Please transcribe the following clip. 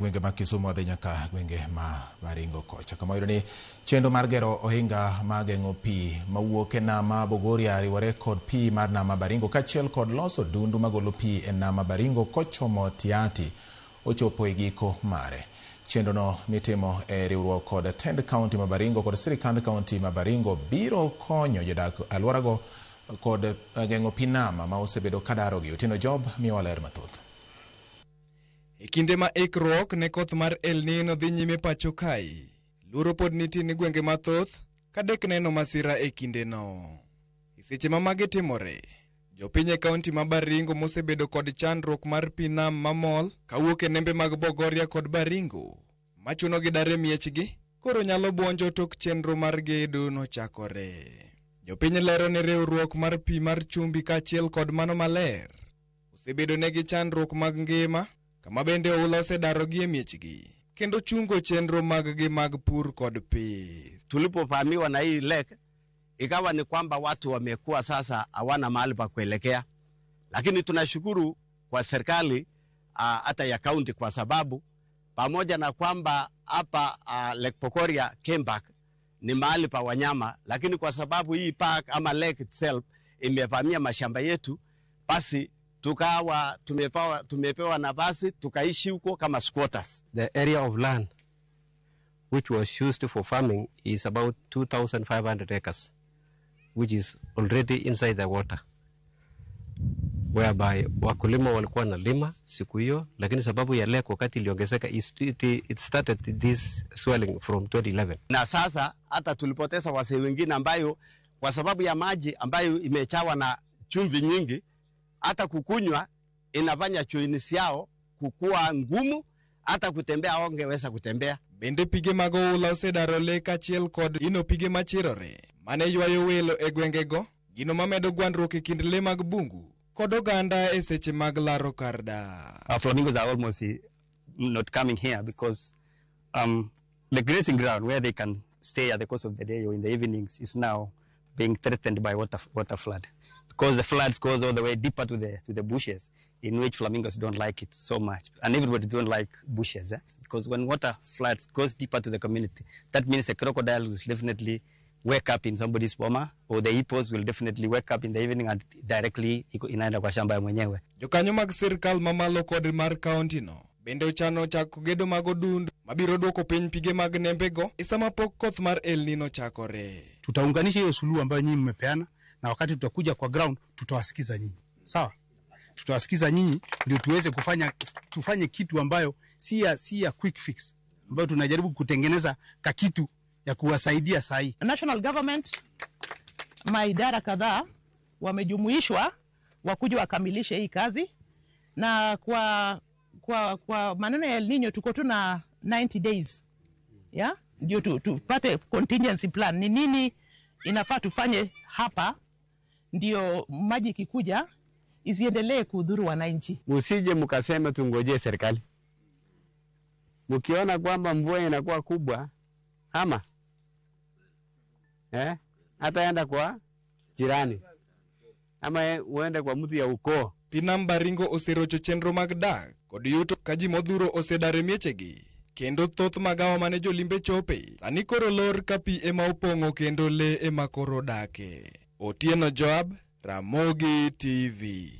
Gwenge ma Kisumu odhi nyaka gwenge ma Baringo kocha. Kama wayudo ni chenro mar gero ohinga ma geng'o pi mawuok e nam ma Bogoria riwore kod pi mar nam ma Baringo kaachiel kod loso dundu magolo pi e nam ma Baringo kochomo Tiaty ochopo e giko mare. Chenrono mitimo e riwruok kod tend kaunti ma Baringo kod sirikand kaunti ma Baringo biro konyo jodak alworago kod geng'o pi nam ma osebedo kadarogi. Otieno Job miyowa ler mathoth. E kinde ma ikruok ne koth mar El Nino dhi nyime pacho kae, luoro pod nitie ni gwenge mathoth kadek neno masira e kindeno. E seche ma magi timore, jopiny e kaunti ma Baringo mosebedo kod chandruok mar pi nam mamol kawuok e nembe mag Bogoria kod Baringo machuno gi dar e miechgi koro nyalo buonjo tok chenro mar gedo nochakore. Jopiny lero ni riwruok mar pi mar chumbi kaachiel kod mano maler osebedo negi chandruok mag ngima kama bende oula osedarogi e miechgi kendo chungo chenro mag-gi mag pur kod pith. Tulipovamiwa na hii lake ikawa ni kwamba watu wamekuwa sasa hawana mahali pa kuelekea, lakini tunashukuru kwa serikali hata ya kaunti kwa sababu pamoja na kwamba hapa Lake Bogoria Game Park ni mahali pa wanyama, lakini kwa sababu hii park ama lake itself imevamia mashamba yetu, basi tukawa tumepewa nafasi tukaishi huko kama squatters. The area of land which was used for farming is about 2,500 acres, which is already inside the water, whereby wakulima walikuwa wanalima siku hiyo, lakini sababu ya lake wakati iliongezeka, it started this swelling from 2011. Na sasa hata tulipoteza wasee wengine ambayo kwa sababu ya maji ambayo imechawa na chumvi nyingi, hata kukunywa inafanya joints yao kukua ngumu, hata kutembea hawangeweza kutembea. Bende pige mag oula osedaro le kaachiel kod ino pige machirore mane ywayo welo e gwengego, gino mamedo gwandruok e kind le mag bungu kod oganda e seche mag laro kar dak. Flamingos are almost not coming here because the grazing ground where they can stay at the course of the day or in the evenings is now being threatened by water flood, because the floods goes all the way deeper to the bushes, in which flamingos don't like it so much, and everybody don't like bushes, eh? Because when water floods goes deeper to the community, that means the crocodile will definitely wake up in somebody's boma, or the hippos will definitely wake up in the evening and directly iko inaenda kwa shamba ya mwenyewe. Jokanyo mag sirkal mamalo kod mar kaunti no bende ochano chako gedo mag odundu mabiro duoko piny pige mag nembego e sama pok koth mar El Nino chakore. Tutaunganisha hiyo suluhu ambayo nyinyi mmepeana, na wakati tutakuja kwa ground tutawasikiza nyinyi, sawa? Tutawasikiza nyinyi ndio tuweze kufanya tufanye kitu ambayo si ya quick fix, ambayo tunajaribu kutengeneza kakitu ya kuwasaidia saa hii. National government, maidara kadhaa wamejumuishwa wakuja wakamilishe hii kazi, na kwa maneno ya El Nino tuko tu na 90 days, yeah? Ndio tupate contingency plan, ni nini inafaa tufanye hapa ndio maji ikikuja isiendelee kudhuru wananchi. Msije mkaseme tungojee serikali. Mkiona kwamba mvua inakuwa kubwa ama hata enda kwa jirani ama uende kwa mtu ya ukoo. Pi nam Baringo oserocho chenro mag dak kod yuto ka ji modhuro osedar e miechegi kendo thoth magawa mane jolimbe chope sani koro lor ka pi ema opong'o kendo le ema koro dake. Otieno Joab, Ramogi TV.